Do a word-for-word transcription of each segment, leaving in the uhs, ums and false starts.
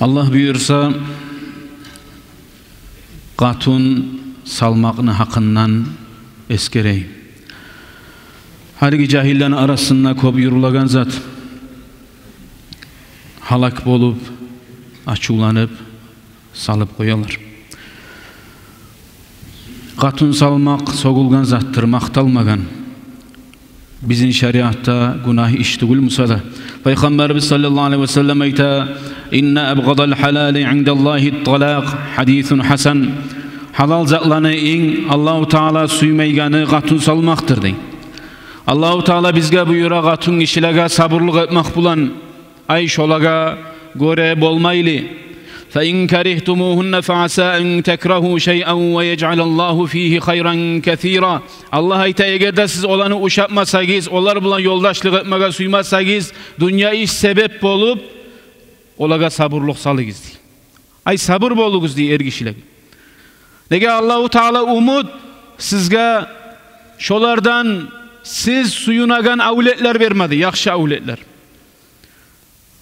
Аллагь буюрса, къатун салмакъны гьакъындан эсгерейим. Гьалиги жагьиллени арасында кёп юрюлеген зат. Гьалак болуп, ачувланып, салып къоялар. Къатун салмакъ сёгюлген затдыр, макъталмагъан. Бизин шариатда гюнагь иш тюгюл буса да. Пайхаммарыбыз саллаллагьу алайгьи ва саллам айта: «Инна абгъадал гьалали индаллагьи тталакъ». Гьадисун гьасан. Гьалал затланы инг Аллагьу Таала сюймейгени къатун салмакъдыр, дей. Аллагьу Таала бизге буюра къатун гишилеге сабурлукъ этмек булан, ай, шолагъа гёре болмайлы. «Фа ин каригьтумугьунна фа аса ан такрагьу шайъан ва яжъалаллагьу фигьи хайран касира». Аллагь айта: «Эгер де сиз оланы ушатмасагъыз, олар булан ёлдашлыкъ этмеге сюймесегиз, дюнья иш себеп болуп, олагъа сабурлукъ салыгъыз», дей. Ай, сабур болугъуз, дей, эргишилеге. Неге, Аллагьу Таала умут сизге шолардан сиз сююнеген авлетлер бермеди, яхшы авлетлер.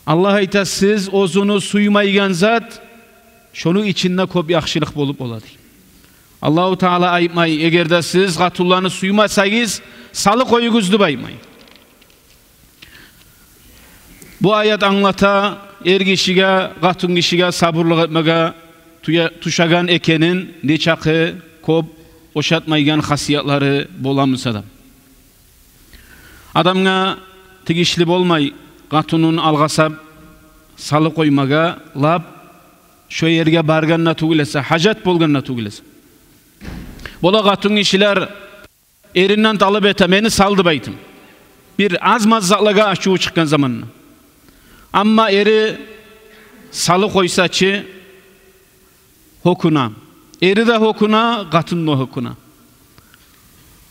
Аллагь айта: «Сиз оьзюню сюймейген зат, шону ичинде кёп яхшылыкъ болуп бола», дей. Аллагьу Таала айтмай: «Эгер де сиз къатунланы сюймесегиз, салып къоюгъуз», деп айтмай. Бу аят англата эргишиге, къатун гишиге сабурлукъ этмеге тюе-, тюшеген экенин, нечакъы кёп ошатмайгъан хасиятлары бола буса да. Адамгъа тийишли болмай къатунун алгъасап салып къоймагъа, лап шо ерге баргъанда тюгюл эсе, гьажат болгъанда тюгюл эсе. Бола къатун гишилер эринден талап эте: «Мени сал», деп айтып. Бир аз-маз затлагъа ачуву чыкъгъан заманда. Амма эри салып къойса чы, гьёкюне. Эри де гьёкюне, къатун да гьёкюне.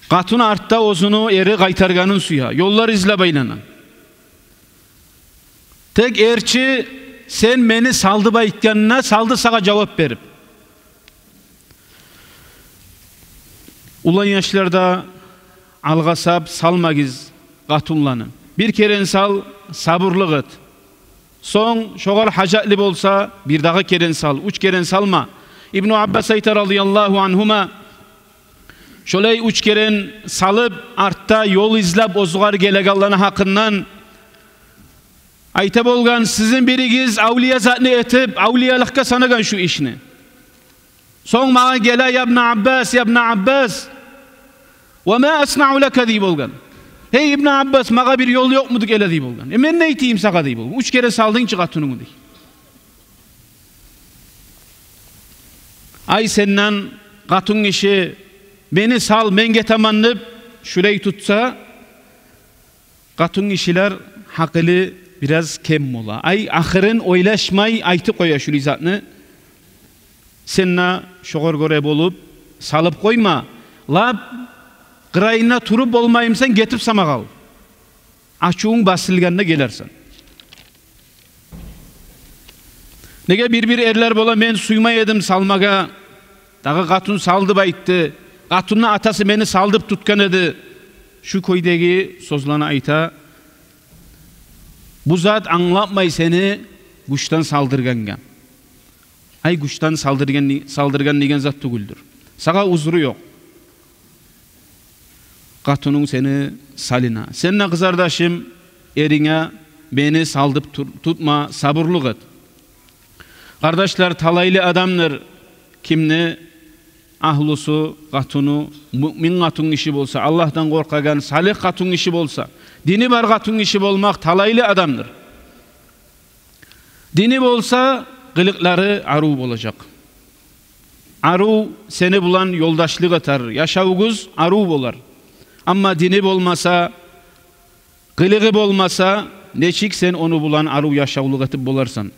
Къатун артда оьзюню эри къайтаргъанын сюе, ёллар излеп айлана. Тек эр чи сен «мени сал» деп айтгъанына салды сагъа жавап берип. Улан яшлар да алгъасап салмагъыз къатунланы. Бир керен сал, сабурлукъ эт. Сонг шогъар гьажатлы болса, бирдагъы керен сал, уьч керен салма. Ибну Аббас айта, радияллагьу ангьума, шолай уьч керен салып, артда ёл излеп оьзюгер гелегенлени гьакъындан айта болгъан: «Сизин биригиз авлия затны этип, авлиялыкъгъа санагъан шу ишни. Сонг магъа геле: "Я ибна Аббас, я ибна Аббас, ва ма аснаъу лака?" дей болгъан. "Гьей, ибна Аббас, магъа бир ёл ёкъмуду геле?" дей болгъан. "Э, мен не этейим сагъа?" дей болгъан. "Уьч керен салдынг чы къатунгну", дей. Ай, сенден къатун гиши: "Мени сал, мен гетемен", — деп шулай тутса, къатун гишилер гьакъылы бираз кем бола. Ай, ахырын ойлашмай айтып къоя шулай затны. Сен де шогъар гёре болуп салып къойма. Лап къырыйында туруп болмаймысан, гетип сама къал. Ачувунг басылгъанда гелерсен. Неге, бир-бир эрлер бола: "Мен сюймей эдим салмагъа, дагъы къатун сал деп айтды. Къатунну атасы мени сал деп тутгъан эди". Шу кюйдеги сёзлени айта. Бу зат англатмай сени гючден салдыргъангъа. Ай, гючден салдыргъан, салдыргъан деген зат тюгюлдюр. Сагъа узру ёкъ. Къатунунг сени салына. Сен де, къызардашым, эринге "мени сал" деп тур-, тутма, сабурлукъ эт. Къардашлар, талайлы адамдыр кимни агьлюсю, къатуну муъмин къатун гиши болса, Аллагьдан къоркъагъан салигь къатун гиши болса, дини бар къатун гиши болмакъ талайлы адамдыр. Дини болса, къылыкълары арив болажакъ. Арив сени булан ёлдашлыкъ этер, яшавугъуз арив болар. Амма дини болмаса, къылыгъы болмаса, нечик сен ону булан арив яшавлукъ этип боларсан?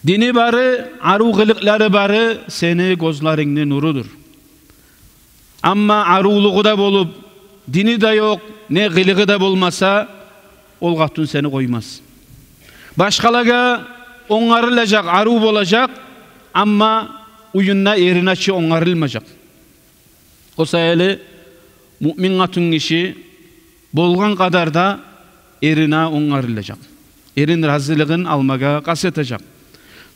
Дини бары, арив къылыкълары бары сени гёзлерингни нурудур. Амма аривлугъу да болуп, дини де ёкъ, не къылыгъы да болмаса, ол къатун сени къоймас. Башгъалагъа онгарылажакъ, арив болажакъ, амма уьюнде эрине чи онгарылмажакъ. О саялы муъмин къатун гиши болгъан къадарда эрине онгарылажакъ. Эрин разилигин алмагъа къаст этежек.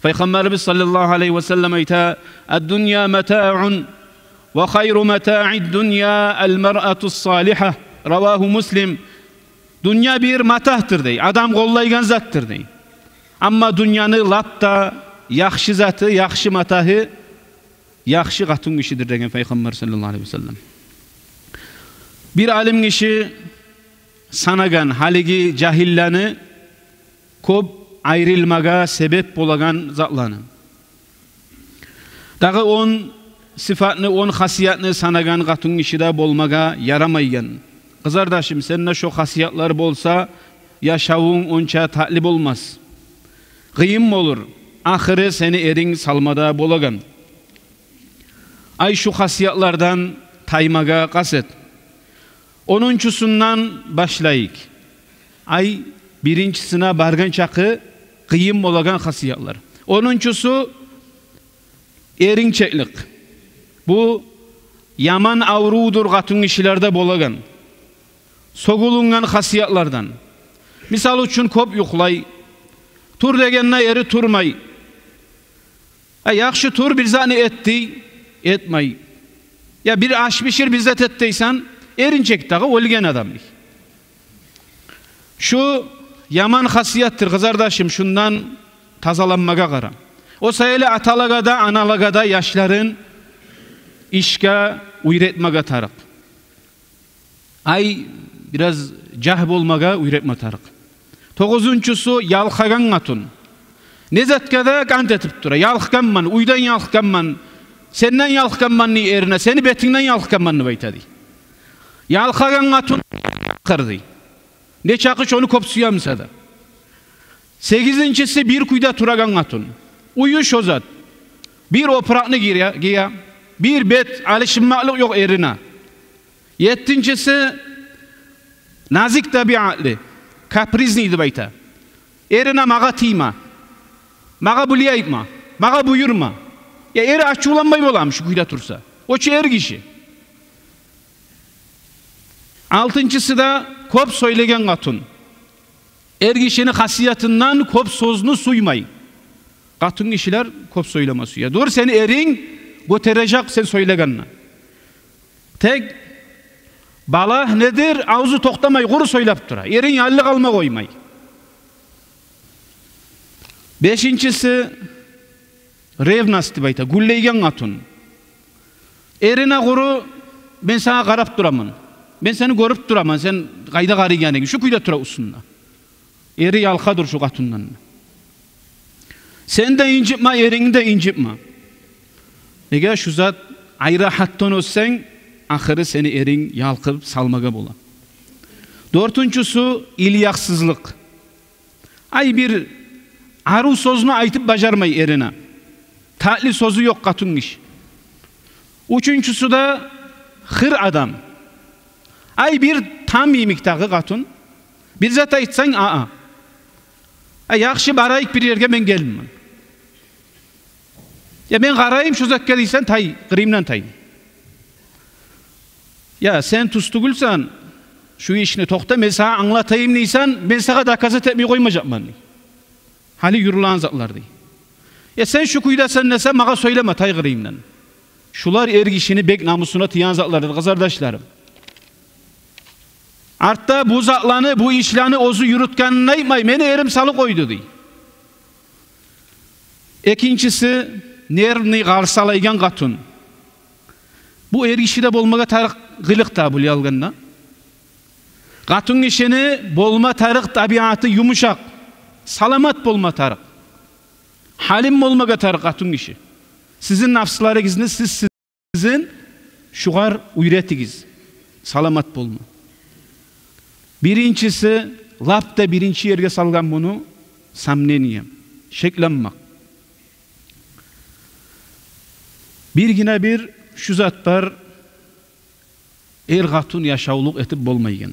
Пайхаммарыбыз саллаллагьу алайгьи ва саллам айта: «Ад-дунья матаъун, ва хайру матаъид-дунья аль-маръатус-салигьа». Равагьу Муслим. Дюнья бир матагьдыр дей, адам къоллайгъан затдыр дей. Амма дюньяны лап да яхшы заты, яхшы матагьы яхшы къатынгишидир деген Пайхаммар саллаллагьу алайгьи ва саллам. Бир алим гиши санагъан гьалиги жагьиллени кёп айрылмагъа себеп болагъан затланы. Дагъы он сыфатны, он хасиятны санагъан къатынгиши де болмагъа ярамайгъан. Къызардашым, сенде шо хасиятлар болса, яшавунг онча татли болмас. Къыйын болур ахыры сени эринг салма да болагъан. Ай, шу хасиятлардан таймагъа къаст эт. Онунчусундан башлайыкъ. Ай, биринчисине баргъан чакъы къыйын болагъан хасиятлар. Онунчусу — эринчеклик. Бу яман аврувдур къатынгишилерде болагъан, сёгюлюнген хасиятлардан. Мисал учун, кёп юхлай, тур дегенде эри турмай. «Э, яхшы, тур, бир затны эт», — дей, этмей. «Я бир аш бишир, бир зат эт», — дейсен, эринчек дагъы, оьлген адам дей. Шу яман хасиятдыр, къызардашым, шундан тазаланмагъа къара. О саялы аталагъа да, аналагъа да яшларын ишге уьйретмеге тарыкъ. Ай, бираз жагь болмагъа уьйретме тарыкъ. Тогъузунчусу — ялкъагъан къатын. Не затгъа да къант этип тура. «Ялкъгъанман, уьйден ялкъгъанман, сенден ялкъгъанман», — дей эрине. «Сени бетингден ялкъгъанман», — деп айта дей. Ялкъагъан къатын къыр дей, нечакъы шону кёп сюе буса да. Сегизинчиси — бир кюйде турагъан къатын. Уьюн шо зат. Бир опуракъны гие, гие, бир бет алышынмакълыкъ ёкъ эрине. Еттинчиси — назик табиатлы, капризный деп айта. Эрине: «Магъа тийме, магъа булай айтма, магъа буюрма». Я эри ачувланмай боламы шу кюйде турса? О чу эр гиши. Алтынчысы да — кёп сёйлеген къатын. Эргишини хасиятындан кёп сёзню сюймей. Къатынгишилер кёп сёйлеме сюе. Дюр, сени эринг гётережек сен сёйлегенде. Тек бала недир, авзу токътамай къуру сёйлеп тура, эринг яллыкъ алма къоймай. Бешинчиси — ревность деп айта, гюллейген къатын. Эрине къуру: «Мен сагъа къарап тураман, мен сени гёрюп тураман, сен къайда къарайгъанынг», — шу кюйде тура уьстюнде. Эри ялкъа дюр шу къатындан. Сен де инжитме, эрингни де инжитме. Эгер шу зат айрагьатдан оьтсенг, ахыры сени эринг ялкъып салмагъа бола. Дёртюнчюсю — илякъсызлыкъ. Ай, бир арив сёзню айтып бажармай эрине. Татли сёзю ёкъ къатынгиши. Уьчюнчюсю да — хыр адам. Ай, бир там йимик дагъы къатын. Бир зат айтсанг — а-а. «Ай, яхшы, барайыкъ бир ерге, мен гелдим». «Я мен къарайым шу затгъа», — дейсен, «тай, къырыйымдан тай». «Я сен тюз тюгюлсен, шу ишни токъта, мен сагъа англатайым», — дейсен, «мен сагъа доказать этмей къоймажакъман», — дей. Гьали юрюлеген затлар дей. «Я сен шу кюйдесен десе, магъа сёйлеме, тай къырыйымдан». Шулар эргишини бек намусуна тиеген затлардыр, къызардашларым. Артда бу затланы, бу ишлени оьзю юрютгенин айтмай, «мени эрим салып къойду», — дей. Экинчиси — нервный, къарсалайгъан къатын. Бу эргишиде болмагъа тарыкъ къылыкъ да, булай алгъанда. Къатынгишини болма тарыкъ табиаты юмушакъ, саламат болма тарыкъ. Гьалим болмагъа тарыкъ къатынгиши. Сизин нафсларыгъызны сиз, сизин шугъар уьйретигиз. Саламат болма. Биринчиси, лап да биринчи ерге салгъан муну — сомнение, шекленмек. Биргине бир шу зат бар, эр-къатын яшавлукъ этип болмайгъан.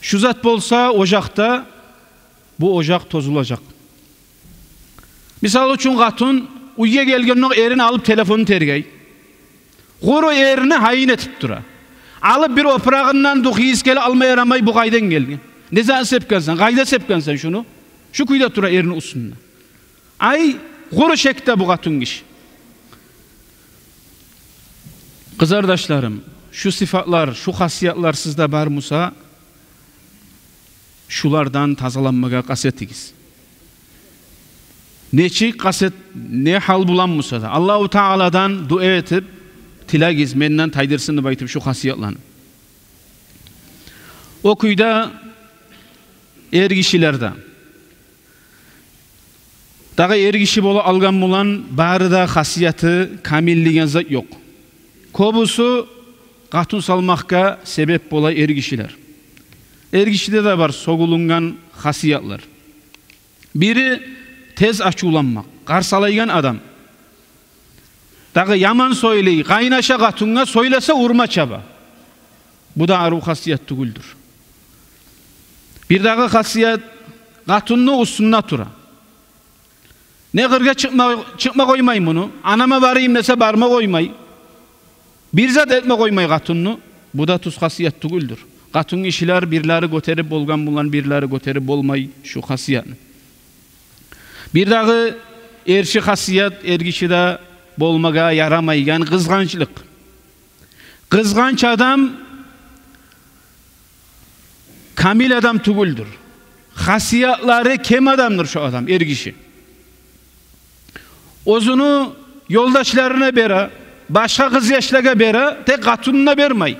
Шу зат болса ожакъда, бу ожакъ тозулажакъ. Мисал учун, къатын уьйге гелгендокъ эрин алып телефонун тергей. Къуру эрини гьайын этип тура. Алып бир опурагъындан духи йис геле, алма ярамай, «бу къайдан гелген? Не зат сепгенсен, къайда сепгенсен шуну?» Шу кюйде тура эрни уьстюнде. Ай, къуру шекде бу къатынгиши. Къызардашларым, шу сыфатлар, шу хасиятлар сизде бар буса, шулардан тазаланмагъа къаст этигиз. Нечик къаст эт-, не гьал булан буса да, Аллагьу Тааладан дуа этип тилегиз, менден тайдырсын деп айтып шу хасиятланы. О кюйде эргишилер де. Дагъы эргиши бола алгъан булан бары да хасияты камил деген зат ёкъ. Кёбюсю къатын салмакъгъа себеп бола эргишилер. Эргишиде де бар сёгюлюнген хасиятлар. Бири тез ачувланмакъ, къарсалайгъан адам. Дагъы яман сёйлей, къайнаша къатынгъа сёйлесе урма чаба. Бу да арив хасият тюгюлдюр. Бирдагъы хасият къатынны уьстюнде тура. Не къыргъа чыкъма, чыкъма къоймай муну. Анама барайым десе барма къоймай. Бир зат этме къоймай къатынны. Бу да тюз хасият тюгюлдюр. Къатынгишилер бирлери гётерип болгъан булан бирлери гётерип болмай шу хасиятны. Бирдагъы эрши хасият эргишиде болмагъа ярамайгъан къызгъанчлыкъ. Къызгъанч адам камил адам тюгюлдюр. Хасиятлары кем адамдыр шо адам, эргиши. Оьзюню ёлдашларына бере, башгъа къызъяшлагъа бере, тек къатынына бермей.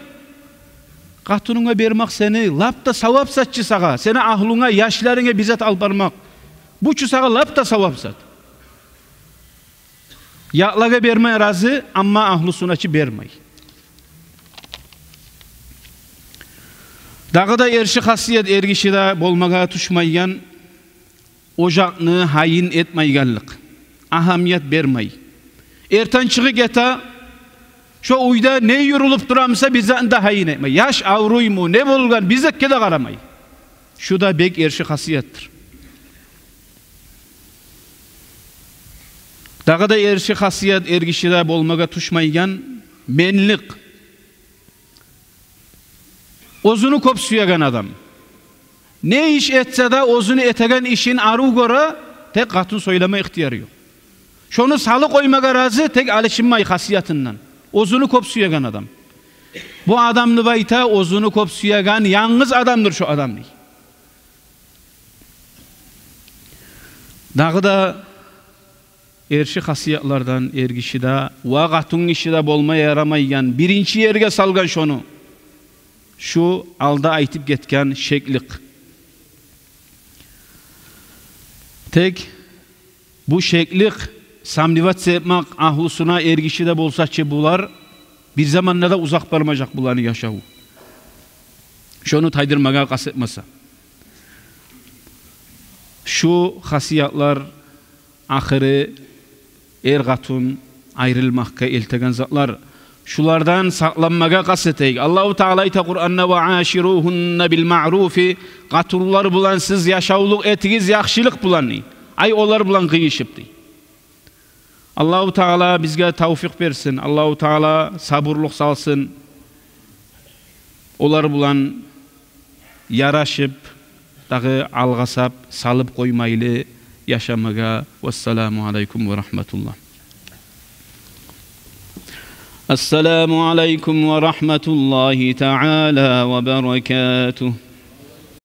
Къатынынга бермек сени лап да савап зат чы сагъа, сени агьлюнге, яшларынга бир зат алып бармакъ. Бу чу сагъа лап да савап зат. Ятлагъа бермей рази, амма агьлюсюне чи бермей. Дагъы да эрши хасият эргишиде болмагъа тюшмейген ожакъны гьайын этмейгенлик, агьамият бермей. Эртен чыгъып гете, шо уьйде не юрюлюп тура буса, бир затны да гьайын этмей. Яш авруйму, не болгъан, бир затгъа да къарамай. Шу да бек эрши хасиятдыр. Дагъы да эрши хасият эргишиде болмагъа тюшмейген менлик. Оьзюню кёп сюеген адам. Не иш этсе де, оьзюню этеген ишин арив гёре, тек къатын сёйлеме ихтияры ёкъ. Шону салып къоймагъа рази, тек алышынмай хасиятындан. Оьзюню кёп сюеген адам. Бу адамны байта, оьзюню кёп сюеген янгыз адамдыр шо адам, дей. Дагъы да эрши хасиятлардан эргишиде ва къатынгишиде болма ярамайгъан, биринчи ерге салгъан шону, шу алда айтып гетген шеклик. Тек бу шеклик, сомневаться этмек агьлюсюне, эргишиде болса чы, булар бир заманда да узакъ бармажакъ, буланы яшаву. Шону тайдырмагъа къаст этмесе. Шу хасиятлар ахыры эр-къатын айрылмакъгъа элтеген затлар. Шулардан сакъланмагъа къаст этейик. Аллагьу Таала айта Къуранда: «Ва аширугьунна бил маъруфи», къатынлар булан сиз яшавлукъ этигиз яхшылыкъ булан, дей. Ай, олар булан къыйышып, дей. Аллагьу Таала бизге тавфикъ берсин. Аллагьу Таала сабурлукъ салсын. Олар булан ярашып, дагъы алгъасап, салып къоймайлы яшамагъа. Вассаламу алайкум ва рагьматуллагь. Ассаламу алайкум ва рагьматуллагьи таала ва баракатугь.